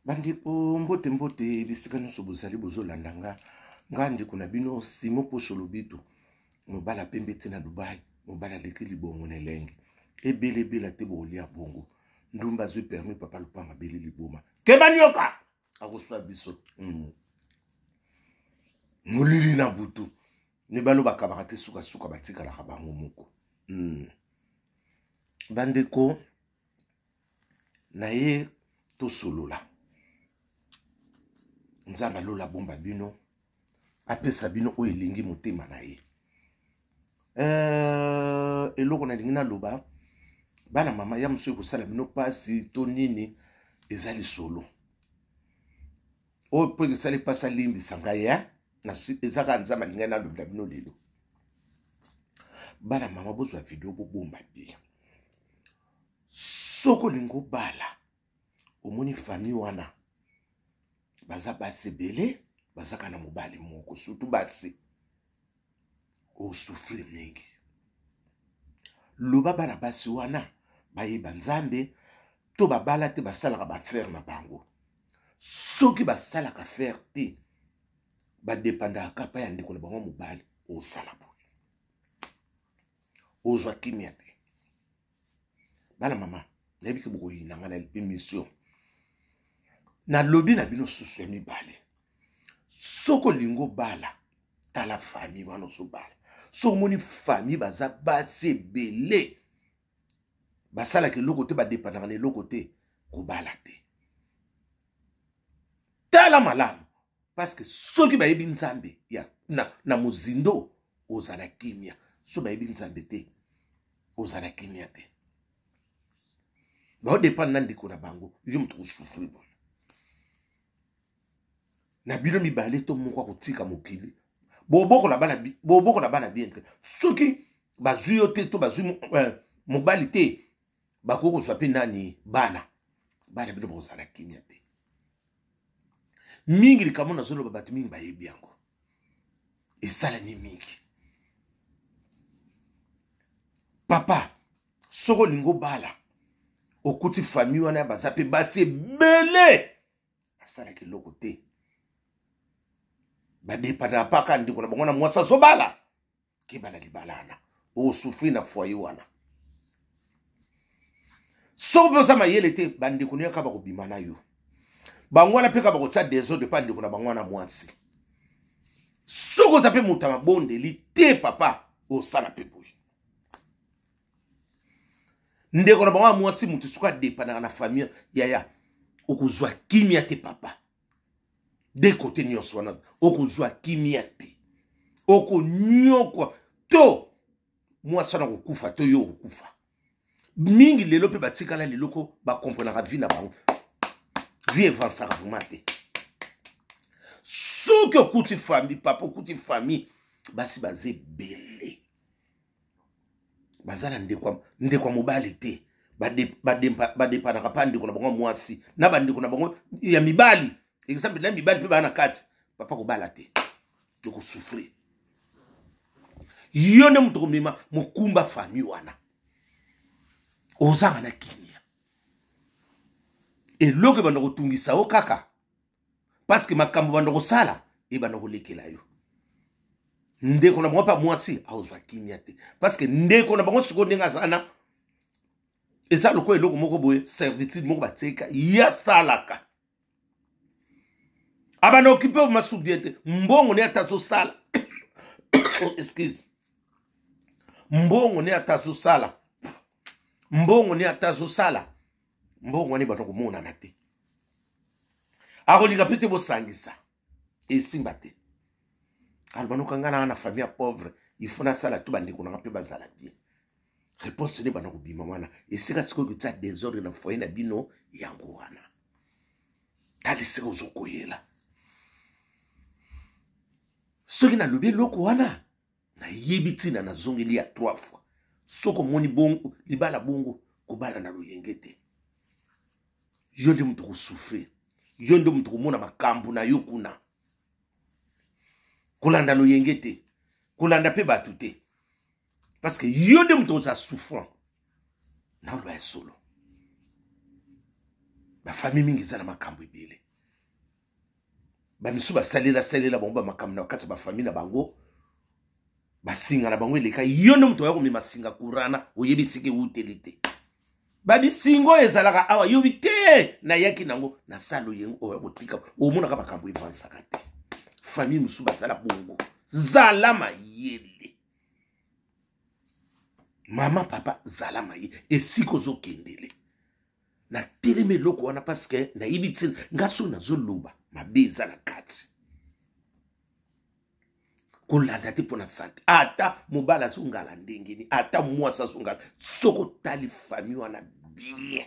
Bandeko, mbote mbote bisika nyonso bozali bozolanda nga. Nga ndeko na bino Simon Posho Lobito, mobala pembe ti na Dubai, mobala aleki libongo na elenge. Ebele ebela te bokolia bongo. Ndumba azwi permis papa lupanga abeli liboma. Keba nyoka akoswa biso. Molili na butu. Mibalo bakabaka te sukasuka batikalaka bango moko. Bandeko na ye tosolola. Nzambe alola bomba bino, apesa bino oyo elingi motema na ye. Eloko nalingi naloba bana mama ya mosusu ekosala bino pasi to nini, eza lisolo oyo mpo esali pasi, alimbisa ngai ya eza kaka Nzambe alingai nalobela bino lelo. Bana mama, bozwa video bobomba bien. Soki olingi obala, omoni famille wana baza basi ebele, bazaka na mobali moko, surtout basi, osouffrir mingi. Loba bana basi wana bayeba Nzambe to babala te, basalaka baaffaire na bango. Soki basalaka affaire te, badepandaka kapa ya ndeko na bango mobali, osala boye ozwa kimia te. Bana mama, nayebi ke bokoyina nga na émission nalobi na bino. Susu ya mibale, soki olingi obala, tala famille wana ozobala. Soki omoni famille baza basi ebele, basalaka eloko te, badepandaka na eloko te, kobala te. Tala malamu, parce que soki bayebi Nzambe ya na mozindo, ozala kimia. So bayebi Nzambe te, ozala kimia te. Baodépendre na ndeko na bango, yo moto kosouffrir boye na bino mibale to moko akotika mokili. Bobokola bana, bobokola bana bien te. Soki bazwi yo te to bazwi mobali te, bakoki kozwa mpe nani bana. Bana bino bokozala kimia te mingi. Likambo nazoloba, bato mingi bayebi yango, esalami mingi. Papa, soki olingi obala, okuti famille wana baza mpe basi ebele, asalaka eloko te, badepandaka mpaka ndeko na bango na mwasi azobala, keba na libala wana, osouffrir na foyer wana. Soki mpe oza mayele te, bandeko no yaka bakobima na yo, bango wana mpe kaka bakotia desordre mpa ndeko na bango wana mwasi. Soki oza mpe moto ya mabondeli te, papa, osala mpe boye, ndeko na bango ya mwasi moto soki adepandaka na famille, yaya, okozwa kimia te. Papa, de kote nyonso wana okozwa kimia te, okonyokwa to mwasi wana kokufa to yo okokufa mingi. Lelo mpe batikala lelo ko bakomprenaka vie na bango, vie evansaka vraiment te. Soki okuti famille, papa, okuti famille basi baza ebele, baza na ndeko ya mobali te, badepanaka mpa ndeko na bango mwasi na bandeko na bango ya mibali, exemple na mibali mpe baa na kati, papa, kobala te, tokosouffrir. Yo nde moto komema mokumba famille wana, ozanga na kimia. Eloko ebanda kotungisa yo kaka parce que makambo banda kosala ebanda kolekela yo. Ndeko na bango mpe mwasi akozwa kimia te, parce que ndeko na bango sikoyo ndenge aza na eza lokola eloko moko boye, servitude moko batieka ye, asalaka, abanda okipe masu bien te. Mbongo ne ata azosala, excuse, mbongo ne ata azosala, mbongo ne ata azosala, mbongo wana ebanda komonana te. Akolinga mpe te bosangisa, esimba te. Aloba noka ngai naa na famille ya pauvre, il faut nasala to bandeko nanga mpe bazala bien. Réponse nde banda kobima wana, esika sikoyo kotia désordre na foyer na bino yango wana. Tala esika ozokoyela. Soki nalobi eloko wana, nayebi ntina nazongeli ya trois fois. Soki omoni bongo libala bongo, kobala na loyenge te. Yo nde moto kosouffrir, yo nde moto komona makambo na yo kuna. Kolanda loyenge te, kolanda mpe bato te, parce que yo nde moto oza souffrant. Naloba ya solo. Bafamille mingi eza na makambo ebele. Bamisusu basalela salela bango bamakambo na kati ya bafamille na bango, basinga na bango eleka. Yo nde moto oya komema singa kurana, oyebi esika ewuteli te. Babisinga oyo ezalaka awa yobi te, nayaki nango na salo yengo oyo kotika. Omonaka makambo evansaka te. Famille mosusu bazala bongo. Zala mayele mama, papa, zala mayele esika ozokendele. Natelemi eloko wana parce que nayebi ntina nga so nazoloba mabe eza na kati. Kolanda te mpo na sante. Ata mobali azongala ndenge nini, ata mwasi azongala, soki otali famille wana bien,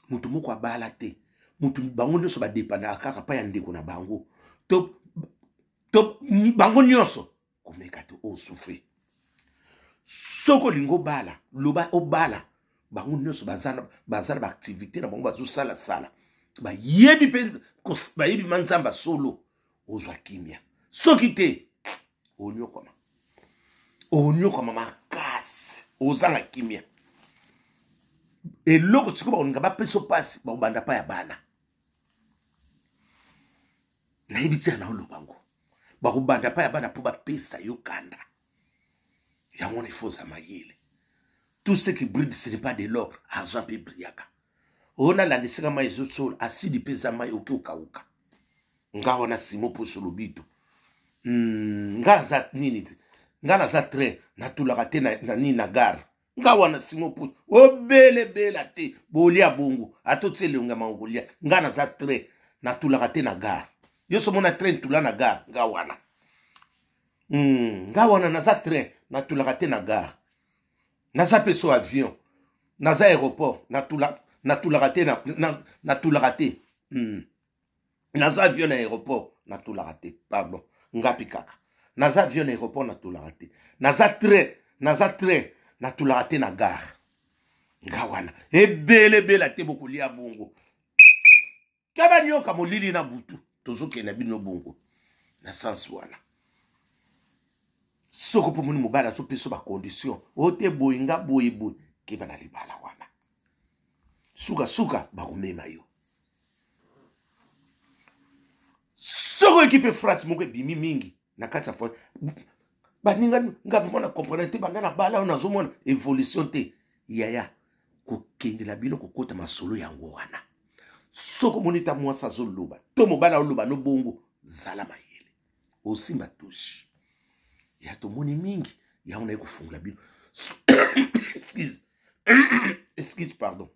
moto moko abala te, moto bango nyonso badepandaka kaka mpa ya ndeko na bango to bango nyonso. Komeka te, osouffrir. Soki olingi obala, loba obala. Bango nyonso baza na baaktivité na bango, bazosalasala, bayebi mpe bayebi ma Nzambe solo, ozwa kimia. Soki te, onyokwama, onyokwama makasi, ozanga kimia. Eloko sikoyo bakolinga bapesa mpasi, bakobanda pa ya bana. Nayebi ntina na oloba ngo, bakobanda pa ya bana mpo bapesa yo kanda. Yango wana ifo oza mayele. Tout ce qui brille, ce n'est pas de l'or. Argent mpe brillaka. Oyo nalanda esika mai ezosola, asidi mpe eza mai oki okauka. Nga wana Simo Poso Lobito, nga naza nini te, nga naza train, natulaka te na nini na gare. Nga wana Simo Poso, obelebela te, bolia bongo ata otie elongi ya mango kolia. Nga naza train, natulaka te na gare. Yo so mona train tula na gare. Nga wana, nga wana naza train, natulaka te na gare. Naza mpe so avion, naza aéroport, natulaka te, natulaka te. Naza avion na aéroport, natulaka te. Pardon, ngapi kaka naza avion na aéroport, natulaka te. Naza train, naza train, natulaka te na gare. Nga wana ebelebela te, bokolia bongo kaba nyoka molili na butu. Tozokende bino bongo na sens wana. Soko mpo moni mobali azopesa bacondition oyo te, boye nga boye boye, keba na libala wana. Sukasuka bakomema yo. Soko oyoki mpe phrase moko ebimi mingi na kati ya foyer, baninga nga vraiment na comprendre te, banda na bala oyo nazomona évolution te. Yaya, kokende na bino kokota masolo yango wana. Soki omoni ta mwasi azoloba to mobali aoloba no bongo, zala mayele, osimba touche ya tomoni mingi. Yango naye kofungola bino. Excuse, excuse, pardon.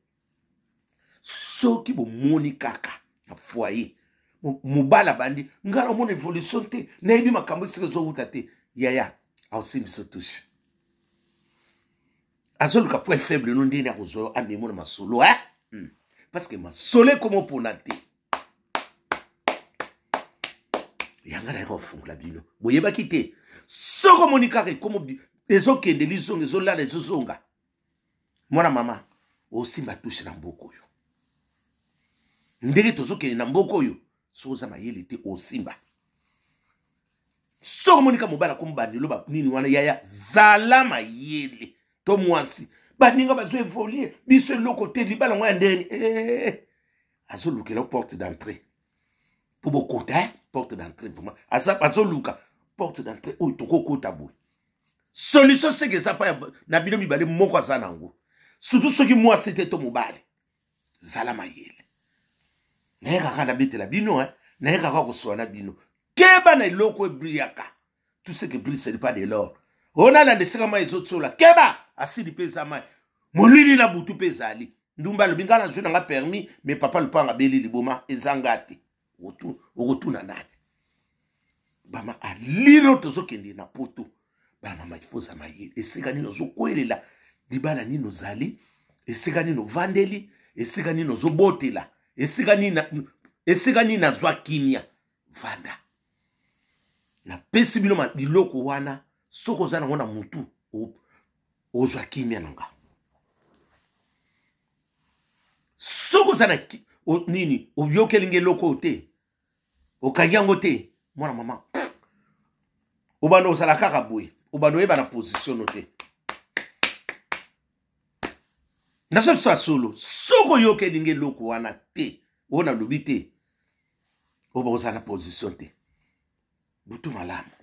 Soki bomoni kaka na foyer mobali abandi, ngai namona évolution te, nayebi makambo esika ezowuta te, yaya, aosimbi biso touche, azoluka point faible no ndeni akozwa yo, amemo na masolo, eh? Parce que masolo ekoma opona te. Yanga nayaka kofungola bino, boyebaki te. Soki omoni kaka ekomo ezokende lizonga, ezolala, ezozonga, mwana mama, osimba touche na mboka oyo. Ndenge tozokende na mboka oyo, soki oza mayele te, osimba. Soki omoni ka mobali akomi bandelo nini wana, yaya, zala mayele. To mwasi, baninga bazo évoluer, biso eloko te, libala ngo ya ndeni eh, azolukela porte d'entrée mpo bokota, eh? Porte d'entrée vraiment azoluka porte d'entrée oyo tokokota boye. Solution seke eza pa na bino mibale, moko aza nango, surtout soki mwasi te to mobali. Zala mayele. Naye kaka nabetela bino, eh? Naye kaka kosola na bino. Keba na eloko ebrillaka. Tout ce qui brille, ce n'est pas de l'or. Oyo nalanda esika mai ezotsola, keba, asili mpe eza mai molili na butu mpe ezali. Ndumba alobi ngai nazwi nanga permis, mais papa lupanga abeli liboma, eza nga te. Okotuna nani? Bama alilo tozokende na poto. Bana mama, ifo oza mayele. Esika nini ozokwelela libala, nini ozali, esika nini ovandeli, esika nini ozobotela, esika nini, esika nini nazwa kimia, vanda. Napesi bino biloko wana, soki oza nango na mutu, ozwa kimia na nga. Soki oza na nini, oyokeli nga eloko oyo te, okangi yango te, mwana mama, obanda ozala kaka boye, obanda oyeba na position no te. Nazo biso ya solo, soki oyokeli nge eloko wana te, oyo nalobi te, oyo bakozala na position te. Butu malamu.